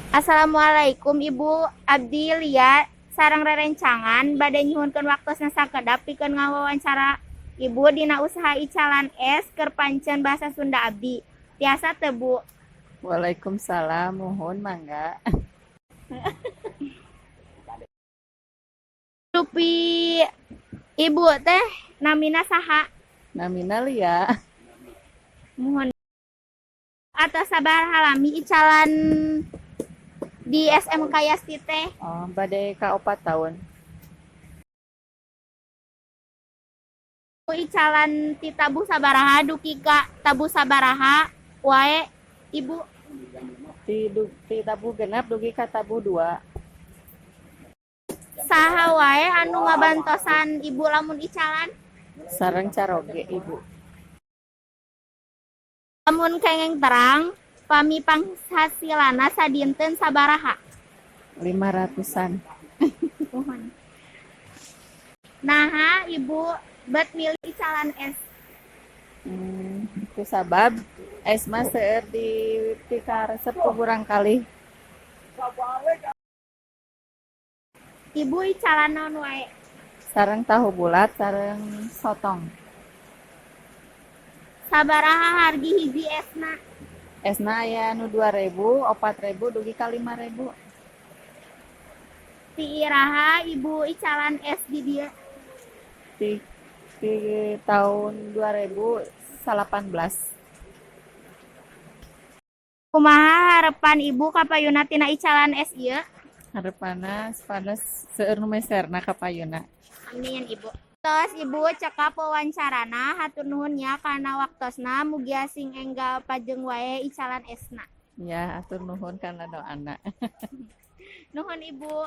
Assalamualaikum, Ibu. Abdi Lia sareng rerencangan bade nyuhunkeun waktosna sakedap pikeun ngawawancara Ibu dina usaha icalan es keur pancen basa Sunda abdi. Tiasa teu, Bu? Waalaikumsalam, muhun, mangga. Dupi Ibu teh namina saha? Namina Lia. Muhun. Atos sabaraha lami icalan di SMK Yasti teh? Oh, bade ka 4 tahun. Icalan ti tabuh sabaraha dugi ka tabuh sabaraha wae, Ibu? Ti tabuh 6 dugi ka tabuh 2. Saha wae anu ngabantosan Ibu lamun icalan? Sareng caroge Ibu. Lamun kenging terang, pami panghasilanna sadinten sabaraha? 500-an. Muhun. Naha Ibu bet milih icalan es? Ku sabab es mah seueur dipikaresep ku murangkalih. Ibu icalan naon wae? Sareng tahu bulat sareng sotong. Sabaraha hargi hiji esna? Esna aya nu 2000, 4000, dugi ka 5000. Ti iraha Ibu icalan es di dieu? Ti tahun 2018. Kumaha harepan Ibu kapayunna tina icalan es ieu? Harepanna supados seueur nu meserna kapayunna. Amin, Ibu. Tos, Ibu, cekap wawancarana, hatur nuhun nya kana waktosna, mugia sing enggal pajeng wae icalan esna. Ya, hatur nuhun kana doana. Nuhun, Ibu.